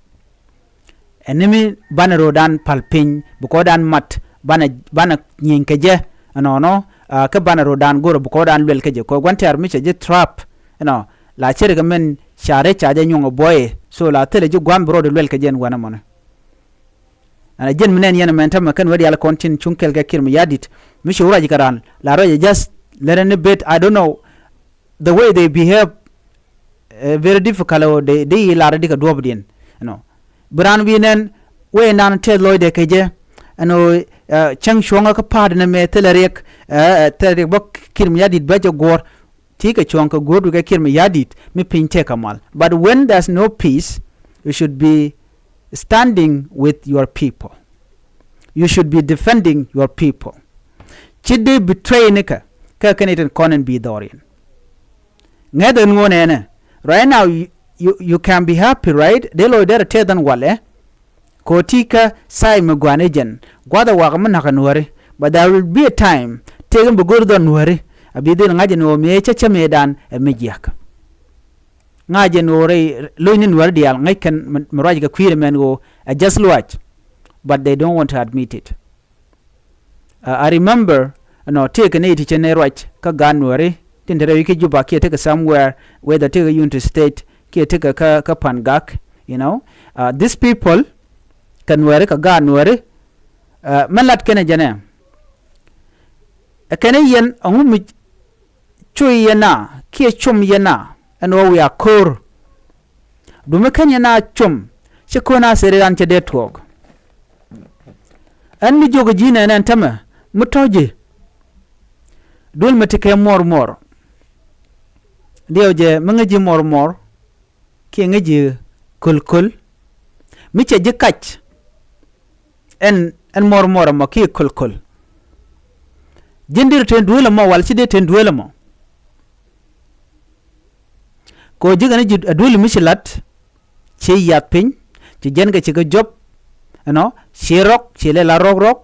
Ɛn ni mi banɛ ro̱o̱dan pa̱l piny bi kɔɔdan mat banɛ, banɛ nyieny kɛ jɛ. Ɛnɔnɔ, ɛ, kä banɛ ro̱o̱dan go̱o̱rɛ bi kɔɔdan luɛl kä jɛ kɛ gua̱n tɛɛr mi cɛ ji̱ trap. Ɛnɔ la cɛ rikɛ mɛn ca rɛc ca jɛ nyuɔ̱ŋ ɛ buɔyɛ. So la thilɛ ji̱ gua̱n bi ro̱o̱di luɛl kä jɛ ɛn wänɛ mɔnɛ. Ɛn a jiɛn mi nɛn yɛn ɛmɛn tämɛ kɛn wä diaal kɔn tin cuŋ kɛl kɛ Kiir Mayardit mi ci wä ruac kɛ raan la ruac ɛ just lɛrɛ ni bet, I don't know the way they behave, ɛ, very difficult, ɔ, dee, dee yi lar di kɛ duɔ̱ɔ̱pdiɛn. You know, bi raan wi̱i̱ nɛn wee nan tɛth lɔcdɛ kɛ jɛ. Ɛn ɣöö, ɛ, cäŋ cuɔ̱ŋä kä pa̱a̱t nɛmɛ thilɛ riɛk, ɛ, ɛ, thilɛ riɛk bä Kiir Mayardit bä jɛ guɔ̱ɔ̱r. Ti kɛ cuɔ̱ŋ kɛ guɔ̱ɔ̱r du kɛ Kiir Mayardit mi piny tëë kɛ mal. But when there's no peace, you should be standing with your people. You should be defending your people. Ci dee betray ni kɛ kɛ kɛn itin kɔn in bi dhɔriɛn. Ŋäth in ŋuɔ̱n ɛnɛ. Right now, you, you, you can be happy, right? Dee lɔc derɛ tɛth ɛn walɛ. Kɛ ɣöö ti kä say mi gua̱n i̱ jɛn gua̱th ɛ wakä mi na̱k ɛ Nuääri. But there will be a time tëëk in bi go̱r dhɔn Nuääri a bi dhil ŋa̱c in ɣöö mëë cä cä mëëdan ɛ mi jiäk. Ŋa̱c in ɣöö rɛy lo̱cni Nuääri diaal ŋäc kɛn mi, mi ruac kɛ kui̱r ɛmɛn ɣöö ɛ just luaac. But they don't want to admit it. Uh, I remember, you know, tëëkɛ nɛy ti cɛ nɛy ruac kä gaat Nuääri tin te rɛy wi̱c kä Juba kiɛ tekɛ somewhere, whether tekɛ Unity State kiɛ tekɛ kä, kä Pangak, you know. Uh, these people kɛ Nuääri kɛ gaat Nuääri, uh, mɛn lat kɛnɛ jɛnɛ. Ɛ kɛnɛ yɛn ɛŋu mi cuy yɛn na kiɛ cum yɛn na ɛn ɣöö wiaa ko̱o̱r. Duŋ mi ken yɛn a com ci ko̱n a seri ran cɛ dee tuɔɔk. Ɛn mi jiök ji̱ nɛn ɛn tämɛ mi tɔ̱ ji̱. Duel mi ti kɛ muɔr muɔr. Diɛw jɛ mi ŋäc ji̱ muɔr muɔr kiɛ ŋäc ji̱ köl köl. Mi cɛ ji̱ kac. Ɛn, ɛn muɔr muɔr ɛmɔ kiɛ köl köl. Ji̱n dee ten duel ɛmɔ wal ci dee ten duel ɛmɔ. Kɛ ɣöö ji̱ kɛn ji̱ a duel mi ci la̱t, ci yath piny, ci jɛn kɛ ci kɛ jɔp, you know, ci rɔk, ci lɛ la rɔk rɔk,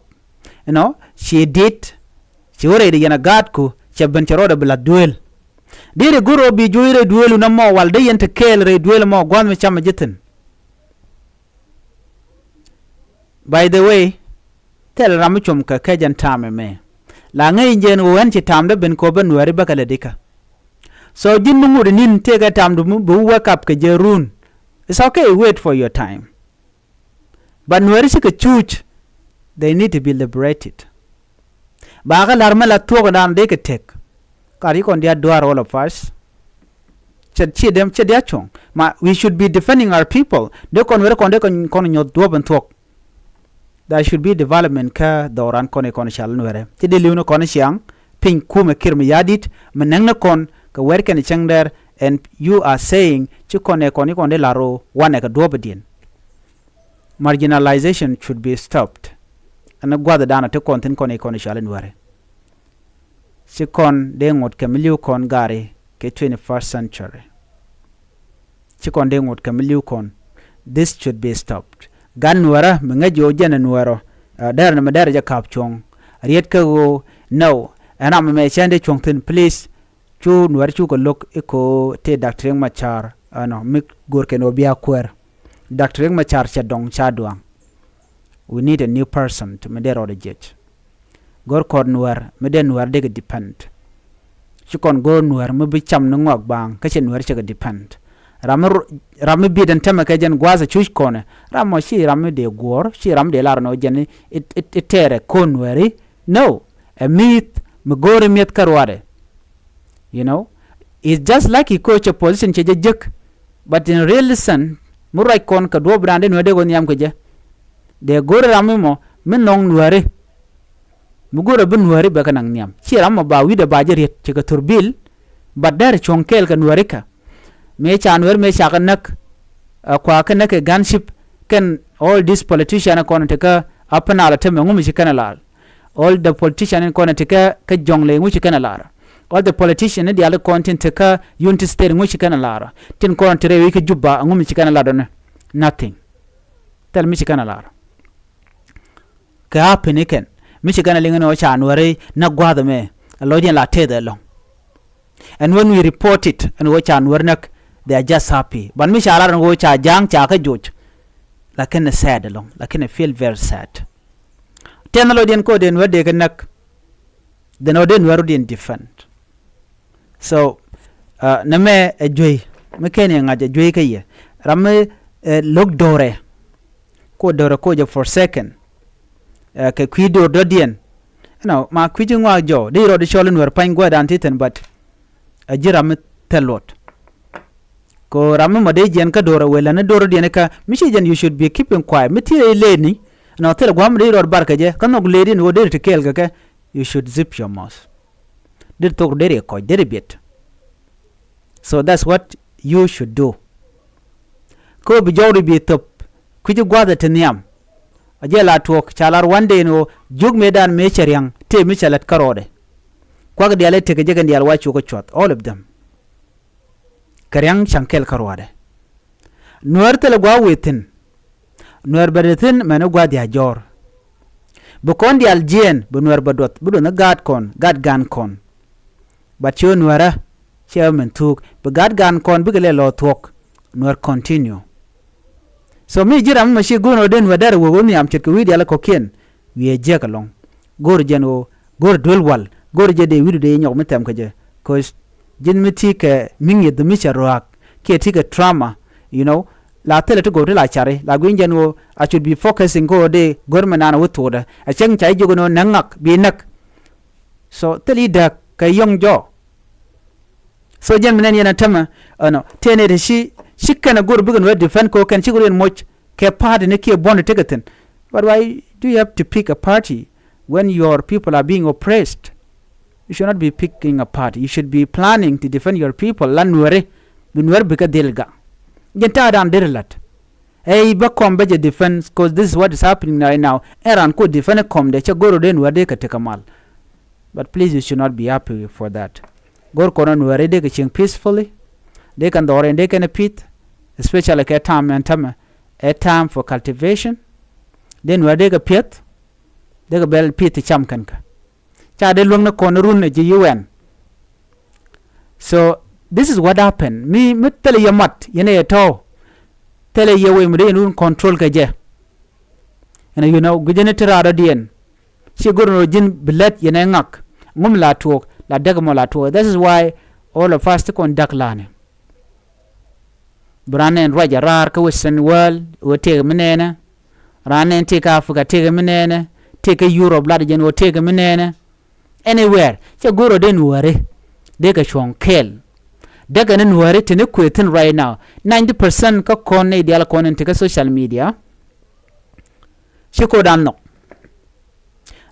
you know, ci dit, Ti wä rɛy di yɛn a gaatku cɛ ben cɛ rɔɔdɛ bi la̱th duëël. Deri go̱r ɣöö bi juɔ̱c rɛy duëëlu nɔmɔ wal dee yɛn te kɛɛl rɛy duëël ɛmɔ gua̱th mi cam mi ji̱ thi̱n. By the way, thilɛ ram mi cuɔm kɛ kɛ jɛn ta̱a̱m ɛmɛ. La ŋäc jɛn ɣöö ɣän ci ta̱a̱m dee ben kɛ ɣöö ben Nuääri bäkɛ lɛ di̱kä. So ji̱n mi ŋut inin tëëkɛ ta̱a̱mdu mi bi wä wake up kɛ jɛ run. It's okay, wait for your time. But Nuääri cikɛ cuuc, they need to be liberated. Ba kä la̱r mi la thuɔ̱k dan dee kɛ tek. Kar ci kɔn diaal duaar all of us. Cɛ ci dem cɛ diaal cuɔ̱ŋ. Ma we should be defending our people. Dee kɔn weri kɔn dee kɔn kɔn nyuɔth duɔ̱p in thuɔ̱k. There should be development kä dhɔran kɔn i̱ kɔn i̱ cal in wɛrɛ. Ci dee li̱w ni kɔn i̱ ciaŋ piny kumɛ Kiir Mayardit mi näŋ ni kɔn kɛ wɛr kɛn i̱ cäŋ dɛr. And you are saying ci kɔn ɛ kɔn i̱ kɔn dee la̱r ro wanɛ kɛ duɔ̱p i̱diɛn. Marginalization should be stopped. Ɛn gua̱th dan a ti kɔn thi̱n kɔn i̱ kɔn i̱ cal in wɛrɛ. Ci kɔn dee ŋot kɛ mi li̱w kɔn gari kɛ twenty-first century. Ci kɔn dee ŋot kɛ mi li̱w kɔn. This should be stopped. Gan Nuɛrä mi ŋäc ɣöö jɛn ɛ Nuɛrä, ɛ, dɛr ni mi dɛr jɛ ka̱p cuɔ̱ŋ. Riet kä ɣöö nɛw ɛn ram ɛmɛ cɛn dee cuɔ̱ŋ thi̱n, please. Cu Nuɛr cukɛ lo̱k i̱ ko̱ tëë Doctor Riek Machar ɛnɔ mi go̱r kɛn ɣöö bia kuɛɛr. Doctor Riek Machar cɛ dɔŋ ca duaŋ. We need a new person to mi dee rɔɔdɛ jiɛc. Go̱r kɔn Nuɛr mi dee Nuɛr dee kɛ depend. Ci kɔn go̱r Nuɛr mi bi cam ni ŋɔak baaŋ kä cɛ Nuɛr cɛ kɛ depend. Ram mi ru-, ram mi bi̱i̱t ɛn tämɛ kɛ jɛn gua̱a̱th ɛ cuc kɔnɛ. Ram mɔ ci ram mi dee guɔ̱ɔ̱r, ci ram mi dee lar nɔ jɛn i̱, i̱, i̱ tɛɛrɛ ko̱n Nuɛri. No, ɛ mi̱i̱th mi go̱o̱ri mi̱eth kä ruaadɛ. You know, it's just like i̱ ko̱ cɛ position cɛ jɛ jek. But in real sense, mi ruac kɔn kɛ duɔ̱ɔ̱p raan dee Nuɛr dee kɔn nhiam kɛ jɛ. Dee go̱o̱ri ram mi mɔ mi nhɔŋ Nuɛri. Mi go̱o̱rɛ bi Nuɛri bɛ kɛ naŋ nhiam. Ci ram mɔ ba wi̱cdɛ ba jɛ riet cɛ kɛ thurbil. But dɛr cuɔ̱ŋ kɛɛl kɛ Nuɛri kɛ. Mëë ca Nuɛr mëë ca kɛ näk, ɛ, kua kɛ näk kɛ gunship kɛn all these politician kɔn ti kä Upper Nile tämɛ ŋu mi ci kɛn ɛ lar. All the politician in kɔn ti kä, kä Jonglei ŋu ci kɛn ɛ lar. All the politician in diaal kɔn tin ti kä Unity State ŋu ci kɛn ɛ lar. Tin kɔn ti rɛy wi̱c kä Juba ŋu mi ci kɛn ɛ lar dɔni. Nothing. Thil mi ci kɛn ɛ lar. Kɛ a pini kɛn mi ci kɛn a liŋ ni ɣöö ca Nuɛri näk gua̱a̱th ɛmɛ. Ɛ lɔcdiɛn la teth ɛlɔ̱ŋ. And when we report it ɛn ɣöö ca Nuɛri näk, they are just happy. But mi ca lar ɛn ɣöö ca Ja̱a̱ŋ ca kä joc. Lakin ɛ sad ɛlɔ̱ŋ. Lakin ɛ feel very sad. Tɛn lɔcdiɛn ko̱ dee Nuɛr dee kɛ näk. Then ɔ dee Nuɛr rɔ̱diɛn defend. So, uh, nɛmɛ ɛ juey mi kɛn i̱ ŋa̱c ɛ juey kä yɛ. Ram mi, eh, lo̱k do̱rɛ. Ko do̱rɛ ko jɛ forsaken. Eh, kɛ kui̱ do̱r dɔ̱diɛn. Ɛnɔ ma kui̱ ji̱ ŋɔak jɔw dee rɔɔd i̱ cɔl i̱ Nuɛr pa̱ny gua̱a̱th dan ti thi̱n, but ɛ ji̱ ram mi thil luɔt. Ko ram mi mɔ dee jiɛn kä do̱rɛ wëë län i̱ do̱r dɔ̱diɛn i̱ kä mi ci jɛn, you should be keeping quiet. Mi thil i̱ lëëtni. Ɛnɔ thil gua̱a̱m dee rɔɔd bar kɛ jɛ kä nhɔk lëëtni wä dee ti kɛɛl kɛ kɛ. You should zip your mouth. Deri thok deri kɔc deri biɛt. So that's what you should do. Kä bi jɔwdi bi thop kui̱ci gua̱a̱th ɛ ti nhiam. A jɛ la tuɔɔk ca lar one day ni ɣöö jiök mëëdan mëë cɛ ria̱ŋ tëë mi cɛ lät kä rɔɔdɛ. Kuak diaal ɛ tekɛ jɛ kɛn diaal wa cukɛ cuɔth, all of them. Kɛ ria̱ŋ ca̱ŋ kɛl kä ruaadɛ. Nuäär thilɛ gua̱a̱k wëë thi̱n. Nuäär bɛ dee thi̱n mɛn i̱ gua̱a̱th dia̱a̱ jɔ̱ɔ̱r. Bi kɔn diaal jiɛɛn bi Nuäär bɛ duɔth bi duɔth ni gaat kɔn gaat gan kɔn. But ci ɣä Nuäärä cɛ ɣä min thuuk bi gaat gan kɔn bikɛ lɛ lɔ thuɔ̱k. Nuäär continue. So mi ji̱ ram mi ma ci go̱o̱r ɣä dee Nuäär dɛr wek ɣä nhiam ce̱tkɛ wi̱i̱ diaal kɔ̱kiɛn. Wi̱i̱ ɛ jiäk ɛlɔ̱ŋ. Go̱o̱r jɛn ɣöö go̱o̱r duel wal go̱o̱r jɛ dee wi̱i̱du dee nyɔk mi thɛm kɛ jɛ. Cause ji̱n mi ti kɛ mi ŋi̱eth mi cɛ ruaak kiɛ ti kɛ trauma, you know, la thilɛ ti go̱o̱r ti la cari la gui̱ny jɛn ɣöö I should be focusing kä ɣöö dee go̱o̱r mi naan ɛ wä thuɔɔdɛ ɛ cäŋ ca ji̱ jiök ɛn ɣöö näk ŋak bi näk. So thil i̱ dääk kɛ yɔ̱ŋ jɔɔ. So jɛn mi nɛn yɛn a tämɛ ɛnɔ tëë nɛy ti ci ci kɛn a go̱r bikɛ Nuäär defend ko kɛn ci go̱r yɛn moc kɛ party ni kiɛ buɔ̱n ti tekɛ thi̱n. But why do you have to pick a party when your people are being oppressed? You should not be picking a party. You should be planning to defend your people. La Nuääri bi Nuäär bikɛ dhil gak. Jɛn ta̱a̱dan deri la̱t. Ey bä kɔm bä jɛ defense, 'cause this is what is happening right now. Ɛn ran ku defend kɔm dee cɛ go̱r dee Nuäär dee kɛ tekɛ mal. But please, you should not be happy for that. Go̱r kɔn Nuääri dee kɛ cieŋ peacefully. Dee kɛn dhɔr in dee kɛn a pith, especially kɛ time ɛn tämɛ. A time for cultivation. Dee Nuäär dee kɛ pieth. Dee kɛ bɛl pith cam kɛn kɛ. Ca dee luäŋ ni kɔn run ɛ ji̱ U N. So this is what happened. Mi mi thilɛ yɛ mat yɛn ɛ yɛ tɔ̱. Thilɛ yɛ wee mi dee yɛn run control kɛ jɛ. Ɛn ɛ you know gui̱cä ni ti raadɔ̱diɛn. Ci go̱r ni rɔ ji̱n bi lät yɛn ɛ ŋak. Ŋum la tuɔɔk la däk mɔ la tuɔɔk. This is why all of us ti kɔn da̱k la̱a̱ni. Bi raan nɛn ruac a raar kä Western world ɣöö tëëkɛ mi nɛɛnɛ. Raan nɛn tëëkɛ Africa tëëkɛ mi nɛɛnɛ. Tëëkɛ Europe lat jɛn ɣöö tëëkɛ mi nɛɛnɛ. Anywhere cɛ go̱r ɔ dee nuääri dee kɛ cuɔ̱ŋ kɛɛl. Dee kɛ ni nuääri te ni kuëë thi̱n right now. Ninety percent kä kɔn nɛy diaal kɔn in te kä social media. Ci ko̱dan nhɔk.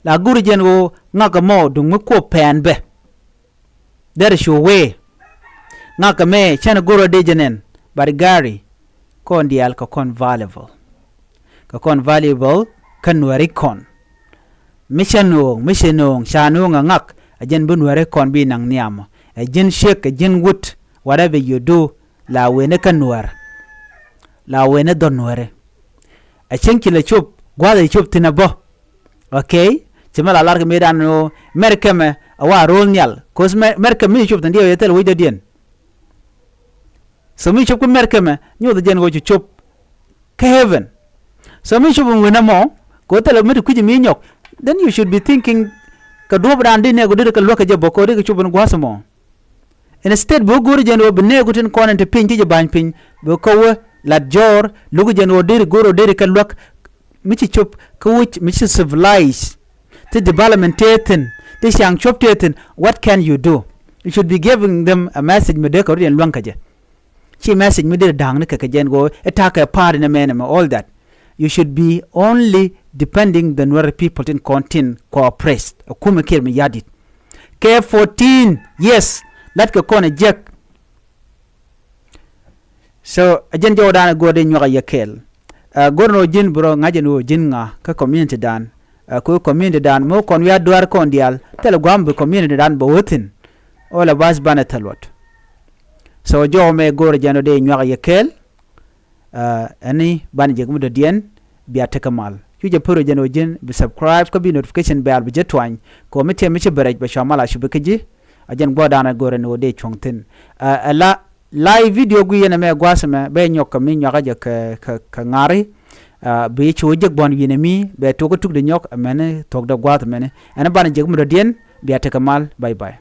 La go̱r jɛn ɣöö ŋak ɛmɔ duŋ mi kuɔp pɛn bɛ. Derɛ cu wee ŋak ɛmɛ cɛn go̱r ɔ dee jɛ nɛn. But gari kɔn diaal kɛ kɔn valuable. Kɛ kɔn valuable kä nuääri kɔn. Mi cɛ no̱o̱ŋ mi cɛ no̱o̱ŋ ca no̱o̱ŋ ɛ ŋak. Ɛ jɛn bi nuääri kɔn bi naŋ nhiamɔ. Ɛ ji̱n ciek ɛ ji̱n wut. Whatever you do la wen ni kä nuäär. La wen ni dhɔr nuääri. Ɛ cieŋ ci lɛ cop gua̱a̱th ɛ cop thi̱n ɛ bä. Okay. Ci mɛ la lar kɛ mëëdan ni ɣöö mɛr kɛmɛ ɛ wa ro̱o̱l nhial. Cause mɛr kɛmɛ mi ci cop thi̱n diɛ ɣöö yɛ thil wecdädiɛn. So mi cop kä mɛr kɛmɛ nyoth jɛn ɣöö ci cop kä heaven. So mi cop in wen ɛmɔ kɛ ɣöö thilɛ mi ti kui̱c mi nyɔk. Then you should be thinking kɛ duɔ̱ɔ̱pdan di nɛɛk ɣöö deri kɛ luäk kɛ jɛ bä kɛ ɣöö deri kɛ cop in gua̱a̱th ɛmɔ. Instead bi wä go̱o̱ri jɛn ɣöö bi nɛɛku tin kɔn in te piny ti jɛ ba̱ny piny bi kä wä lat jɔɔr lo̱ki jɛn ɣöö deri go̱o̱r ɣöö deri kɛ luäk. Mi ci cop kä wi̱c mi ci civilize ti development tëë thi̱n ti ciaŋ cuɔ̱p tëë thi̱n. What can you do? You should be giving them a message mi dee kɛ rut yɛn luäŋ kɛ jɛ. Ci message mi deri da̱a̱ŋni kɛ kɛ jɛn ɣöö ɛ ta̱a̱ kɛ part in a mɛn ɛmɛ all that. You should be only depending the Nuer people tin kɔn tin kɔ oppressed. Ɛ kumɛ kiɛɛr mi ya̱di̱t kɛ fourteen years. La̱t kɛ kɔn ɛ jiäk. So ɛ jɛn jɔwdan ɛ go̱r di nyuak ɛ yɛ kɛɛl. Ɛ go̱r ni ɣöö ji̱n bi rɔ ŋa̱c ɛn ɣöö ji̱n ŋa kä community dan. Ɛ kui̱ community dan mi wä kɔn wi̱i̱ a duaar kɔn diaal thilɛ gua̱a̱m bi community dan bɛ wä thi̱n. All of us banɛ thil luɔt. So jɔw mɛ go̱r ɛ jɛn ɣöö di nyuak ɛ yɛ kɛɛl. Ɛni banɛ jek mi dɔ̱diɛn bia tekɛ mal. Cu jɛ pär ɛ jɛn ɣöö ji̱n bi subscribe kä bi notification bell bi jɛ tuany. Kɛ ɣöö mi tiɛm mi ci bɛ rɛc bɛ cua mal a cupi kä ji̱. A jɛn gua̱a̱r da̱a̱n a go̱r ɛn ɣöö dee cuɔ̱ŋ thi̱n. Ɛ la live video gui yɛn ɛmɛ gua̱a̱th ɛmɛ bɛ nyɔk kɛ mi nyuakä jɛ kɛ kɛ ŋa̱ri. Bi cu jek buɔ̱n wi̱n ɛmi bɛ tuɔk kä tuk di nyɔk ɛmɛni thuɔ̱k dee gua̱a̱th ɛmɛni. Ɛn banɛ jek mi dɔ̱diɛn bia tekɛ mal. Bye bye.